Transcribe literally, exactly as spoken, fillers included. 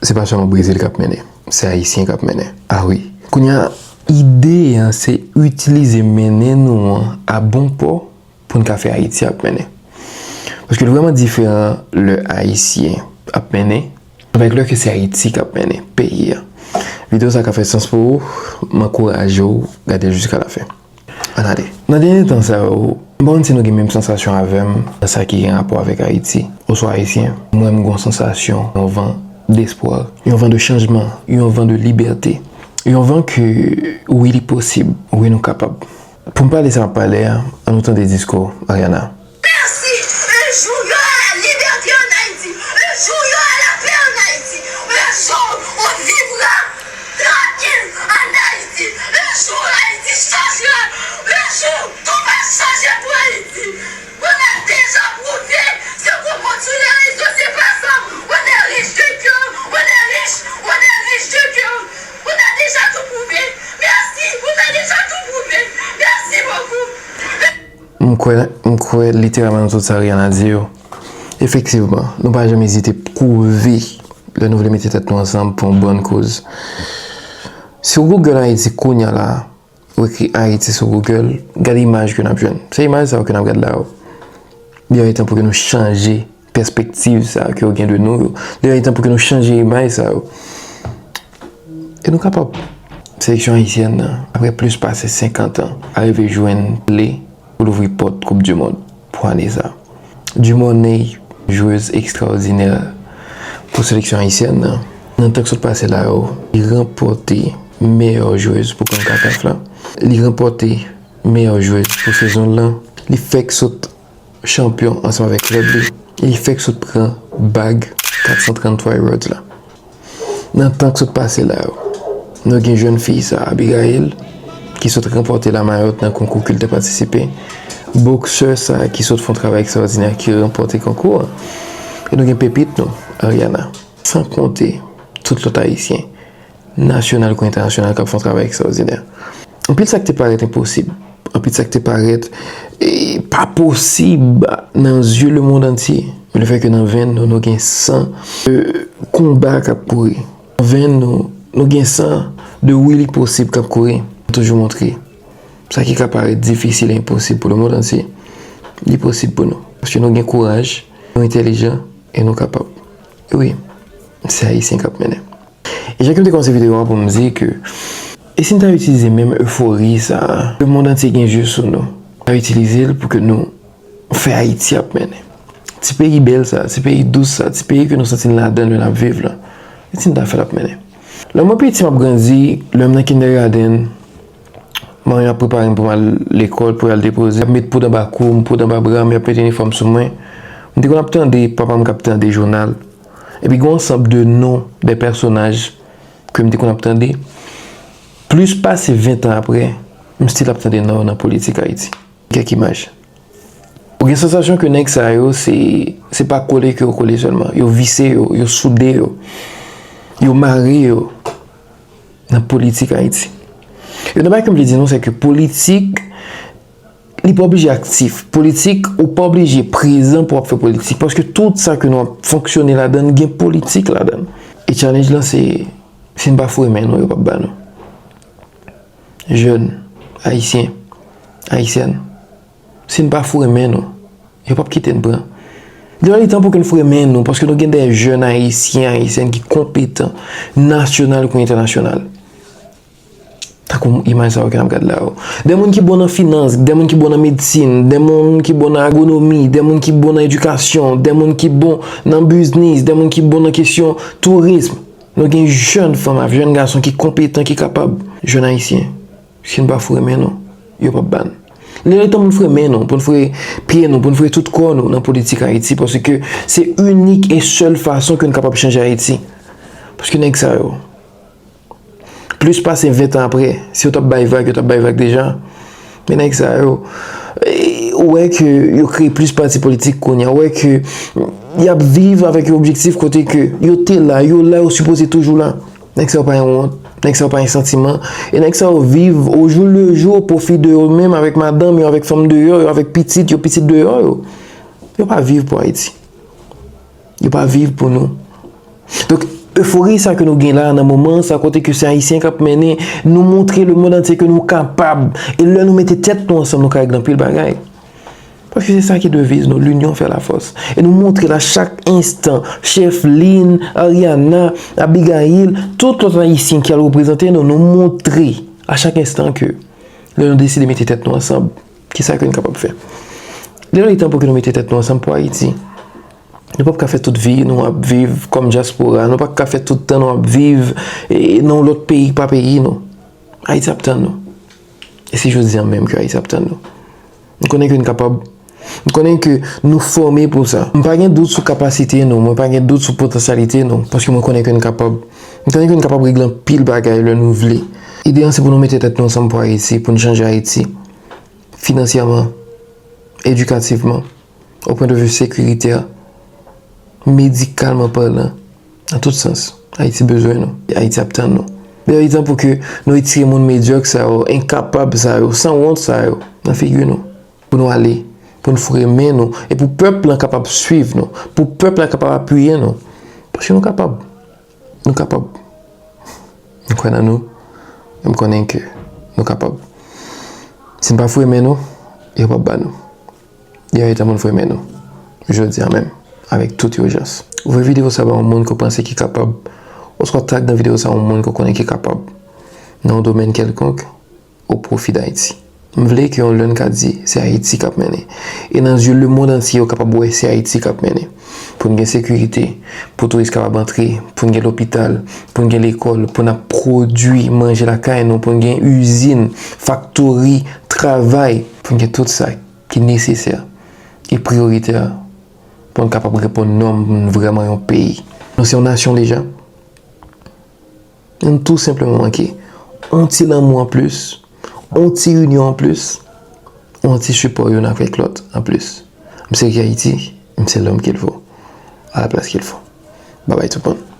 se pa sèlman Brezil k ap mennen, se Ayisyen k ap mennen. A wi. Kounye a, ide an se itilize mennen nou an a bon pò pou n ka fè Ayiti ap mennen. Paske l vrèman diferan lè Ayisyen ap mennen avèk lè ke se Ayiti k ap mennen peyi a. Videyo sa ka fè sans pou ou, m ankouraje w gade l jiska lafen. Ann ale. Nan dènye tan sa yo, m pa konn si nou gen menm sansasyon avè m nan sa ki gen rapò avèk Ayiti, oswa Ayisyen. Mwen, m gen yon sansasyon, yon van despwa, yon van de chanjman, yon van de libète, yon van ke, wi, li posib, wi, nou kapab. Pou m pale sa m ap pale a, ann nou tande diskou Ariana. Merci. Un jour, il y aura la liberté en Haïti. Un jour, il y aura la paix en Haïti. Un jour, on vivra tranquille en Haïti. Un jour, Haïti changera. Un jour, tout va changer pour Haïti. On a déjà prouvé ce qu'on montre sur les réseaux, c'est pas ça. On est riche de cœur, on est riche, on est riche de cœur. On a déjà tout prouvé. Merci, on a déjà tout prouvé. Merci beaucoup. M kwè, m kwè literalman nan tout sa Ariana di yo. Efektivman, nou pa janm ezite pwouve lè nou vle mete tèt nou ansanm pou yon bòn koz. Si w Google Ayiti kounye a la, ou ekri Ayiti sou Google, gade imaj ke n ap jwenn. Se imaj sa yo ke n ap gade la yo. Li lè tan pou ke nou chanje pèspektiv sa ke yo gen de nou yo. Li lè tan pou ke nou chanje imaj sa yo. E nou kapab. Seleksyon ayisyèn nan, apre plis pase senkant an, arive jwenn kle pou louvri pòt Koup di Mond pou ane sa. Dumornay, jwez ekstraòdinè pou seleksyon ayisyèn nan. Nan tan k sot pase la yo, li ranpòte meyè jwez pou Concacaf la. Li ranpòte meyè jwez pou sezon lan. Li fèk sot chanpyon ansanm avèk klèb li. Li fèk sot pran bag kat san tranntwa Awards la. Nan tan k sot pase la yo, nou gen jèn fi sa, Abigail, ki sot ranpòte la Mayotte nan konkou ke l te patisipe. Boksè sa ki sot fè yon travay ekstraòdinè ki ranpòte konkou an. E nou gen pepit nou, Ariana. San konte tout lòt Ayisyen, nasyonal kou entènasyonal, k ap fè yon travay ekstraòdinè. Anpil sa k te parèt enposib, anpil sa k te parèt e, pa posib nan zye lemonn antye. Men lefètke nan venn nou, nou gen san de konba k ap kouri. Nan venn nou, nou gen san de wi li posib k ap kouri. Nou toujou montre sa ki ka parèt difisil e enposib pou lemonn antye, li posib pou nou. Paske nou gen kouraj, nou entèlijan e nou kapab. E wi, se Ayisyen k ap mennen. E jan ke m te kòmanse videyo a pou m di ke, e si n ta itilize menm efori sa a, lemonn antye gen je sou nou, n ta itilize l pou ke nou fè Ayiti ap mennen. Ti peyi bèl sa, ti peyi dous sa, ti peyi ke nou santi n ladan l lè n ap viv la. E si n ta fè l ap mennen? Lè mwen piti, m ap grandi, lè m nan kindergarten, manman ap prepare m pou m al lekòl, pou y al depoze. Y ap met poud anba kou m, poud anba bra m, y ap met inifòm sou mwen. M te konn ap tande papa m k ap tande jounal. Epi gen yon ansanm de non de pèsonaj ke m te konn ap tande. Plis pase ven tan apre, m still ap tande non yo nan politik Ayiti. Kèk imaj. Ou gen sansasyon ke nèg sa yo, se, se pa kole ke yo kole sèlman. Yo visye yo, yo soude yo. Yo mare yo nan politik Ayiti. Youn nan bagay ke m vle di nou, se ke politik, li pa oblije aktif. Politik, ou pa oblije prezan pou w ap fè politik. Paske tout sa ke nou ap fonksyone ladan l, gen politik ladan l. E challenge lan, se, si n pa foure men nou, yo p ap ba nou. Jèn, Ayisyen, Ayisyèn, si n pa foure men nou, yo p ap kite n pran. Li lè li tan pou ke n foure men nou, paske nou gen de jèn Ayisyen, Ayisyèn ki konpetan, nasyonal kou entènasyonal. Tankou imaj sa yo ke n ap gade la yo. De moun ki bon nan finans, de moun ki bon nan medsin, de moun ki bon nan agwonomi, de moun ki bon nan edikasyon, de moun ki bon nan biznis, de moun ki bon nan kesyon tourism. Nou gen jèn fanm ak jèn gason ki konpetan, ki kapab. Jèn Ayisyen, si n pa foure men nou, yo p ap ba n. Li lè tan pou n foure men nou, pou n foure pye nou, pou n foure tout kò nou nan politik Ayiti, paske se inik e sèl fason ke n kapab chanje Ayiti. Paske nèg sa yo, plis pase ven tan apre, si yo t ap bay vag, yo t ap bay vag deja. Men nèg sa yo, e, ou wè ke yo kreye plis pati politik kounye a, ou wè ke y ap viv avèk yon objektif kote ke yo te la, yo la, yo sipoze toujou la. Nèg sa yo pa gen wont, nèg sa yo pa gen santiman, e nèg sa yo viv au jour le jour au profit de yo menm, avèk madanm yo, avèk fanm deyò yo, avèk pitit yo, pitit deyò yo. Yo pa viv pou Ayiti. Yo pa viv pou nou. Donk, Efori sa ke nou gen la nan moman sa, kote ke se Ayisyen k ap mennen, nou montre lemonn antye ke nou kapab. E lè nou mete tèt nou ansanm, nou ka regle anpil bagay. Paske se sa ki deviz nou, l'union fait la force. E nou montre l a chak enstan, Chèf Lynn, Ariana, Abigail, tout lòt Ayisyen ki al reprezante nou, nou montre a chak enstan ke lè nou deside mete tèt nou ansanm, kisa ke nou kapab fè? Li lè tan pou ke nou mete tèt nou ansanm pou Ayiti. Nou p ap ka fè tout vi nou ap viv kòm dyaspora, nou p ap ka fè tout tan nou ap viv e, nan yon lòt peyi k pa peyi nou. Ayiti ap tann nou. E se jodi a menm ke Ayiti ap tann nou. M konnen ke n kapab. M konnen ke nou fòme pou sa. M pa gen dout sou kapasite nou, mwen pa gen dout sou potansyalite nou, paske mwen konnen ke n kapab. M konnen ke n kapab regle anpil bagay lè nou vle. Ide an se pou nou mete tèt nou ansanm pou Ayiti, pou n chanje Ayiti. Finansyèman, edikativman, au point de vue sécuritaire, médicalement parlant, nan tout sans, Ayiti bezwen nou, Ayiti ap tann nou. Li lè tan pou ke nou retire moun medyòk sa yo, enkapab sa yo, sanwont sa yo nan figi nou. Pou nou ale, pou n foure men nou, e pou pèp lan kapab swiv nou, pou pèp la kapab apiye nou. Paske nou kapab. Nou kapab. Nou kwè nan nou, e m konnen ke nou kapab. Si n pa foure men nou, yo p ap ba nou. Li lè tan pou n foure men nou, jodi a menm, avèk tout ijans. Voye videyo sa ba yon moun ke w panse ki kapab, oswa tag nan videyo sa yon moun ke w konnen ki kapab, nan yon domèn kèlkonk, o pwofi Dayiti. M vle ke yon lè n ka di, se Ayiti k ap mennen. E nan zye lemonn antye, yo kapab wè se Ayiti k ap mennen. Pou n gen sekirite, pou touris kapab antre, pou n gen lopital, pou n gen lekòl, pou n ap pwodui manje lakay nou, pou n gen izin, faktori, travay, pou n gen tout sa ki nesesè e priyoritè pou n kapab reponn nòm pou n vrèman yon peyi. Nou se yon nasyon deja. Nou tou senpleman manke yon ti lanmou anplis, yon ti inyon anplis, yon ti sipò youn avèk lòt anplis. M se Guy Haïti, m se l'homme qu'il faut, à la place qu'il faut. Babay tout moun.